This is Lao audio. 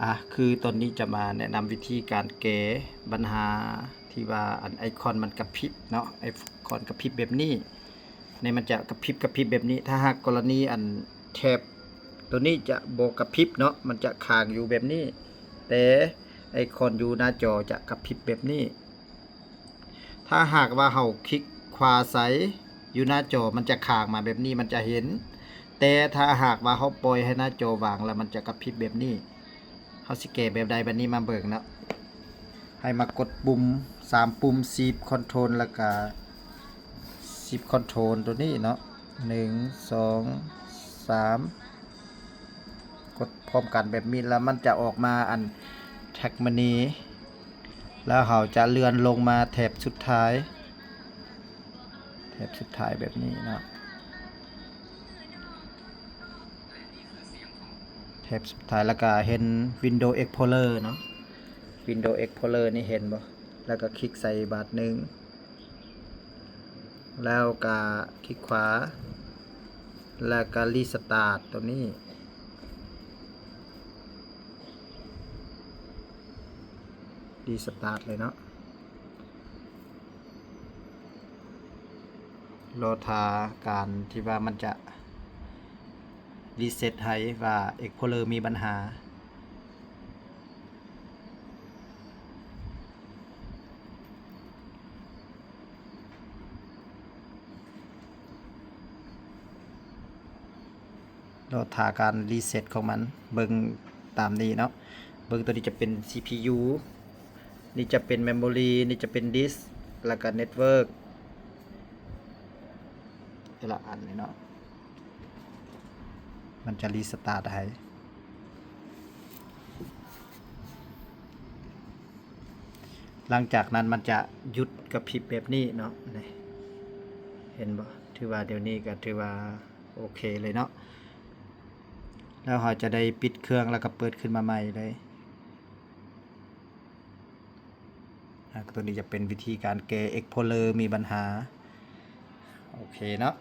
ອ່ະ ຄືຕອນນີ້ຈະມາແນະນຳວິທີການແກ້ບັນຫາທີ່ວ່າອັນໄອຄອນມັນກະພິບເນາະ, ໄອຄອນກະພິບແບບນີ້ ໃນມັນຈະກະພິບກະພິບແບບນີ້. ຖ້າຫາກກໍລະນີອັນແຖບໂຕນີ້ຈະບໍ່ກະພິບເນາະ, ມັນຈະຄ້າງຢູ່ແບບນີ້ ແຕ່ໄອຄອນຢູ່ໜ້າຈໍຈະກະພິບແບບນີ້. ຖ້າຫາກວ່າເຮົາຄລິກຂວາໃສ່ຢູ່ໜ້າຈໍ ມັນຈະຄ້າງມາແບບນີ້ ມັນຈະເຫັນ, ແຕ່ຖ້າຫາກວ່າເຮົາປ່ອຍໃຫ້ໜ້າຈໍວ່າງ ແລ້ວມັນຈະກະພິບແບບນີ້. ເຮົາຊິແກ້ແບບໃດບັດນີ້ມາເບິ່ງເນາະ. ໃຫ້ມາກົດປຸ່ມ ສາມປຸ່ມ ຊິບຄອນໂທຣນ ແລ້ວກະ ຊິບຄອນໂທຣນໂຕນີ້ເນາະ ໜຶ່ງ ສອງ ສາມ ກົດພ້ອມກັນແບບນີ້ ແລ້ວມັນຈະອອກມາອັນແທັກເມນູ ແລ້ວເຮົາຈະເລື່ອນລົງມາແຖບສຸດທ້າຍ ແຖບສຸດທ້າຍແບບນີ້ເນາະ, ແຖບສຸດທ້າຍ ແລ້ວກະເຫັນວິນໂດເອັກໂພເລີເນາະ, ວິນໂດເອັກໂພເລີນີ້ເຫັນບໍ່? ແລ້ວກະຄລິກໃສ່ບາດໜຶ່ງ ແລ້ວກະຄລິກຂວາ ແລ້ວກະຣີສະຕາດໂຕນີ້ ຣີສະຕາດເລີຍເນາະ. ລໍຖ້າການທີ່ວ່າມັນຈະຣີເຊັດໃຫ້ວ່າເອັກໂພເລີມີບັນຫາ. ລໍຖ້າການຣີເຊັດຂອງມັນ. ເບິ່ງຕາມນີ້ເນາະ, ເບິ່ງໂຕນີ້ຈະເປັນຊີພີຢູ ນີ້ຈະເປັນເມມໂມຣີ ນີ້ຈະເປັນດິສ ແລ້ວກະເນັດເວີກ ແຕ່ລະອັນນີ້ເນາະ. ມັນຈະຣີສະຕາດໃຫ້. ຫຼັງຈາກນັ້ນມັນຈະຢຸດກະພິບແບບນີ້ເນາະ, ນີ້ ເຫັນບໍ່? ຖືວ່າດຽວນີ້ກະຖືວ່າໂອເຄເລີຍເນາະ. ແລ້ວເຮົາຈະໄດ້ປິດເຄື່ອງ ແລ້ວກະເປີດຂຶ້ນມາໃໝ່ເລີຍ. ອ່າ ໂຕນີ້ຈະເປັນວິທີການແກ້ເອັກໂພເລີມີບັນຫາ. ໂອເຄເນາະ.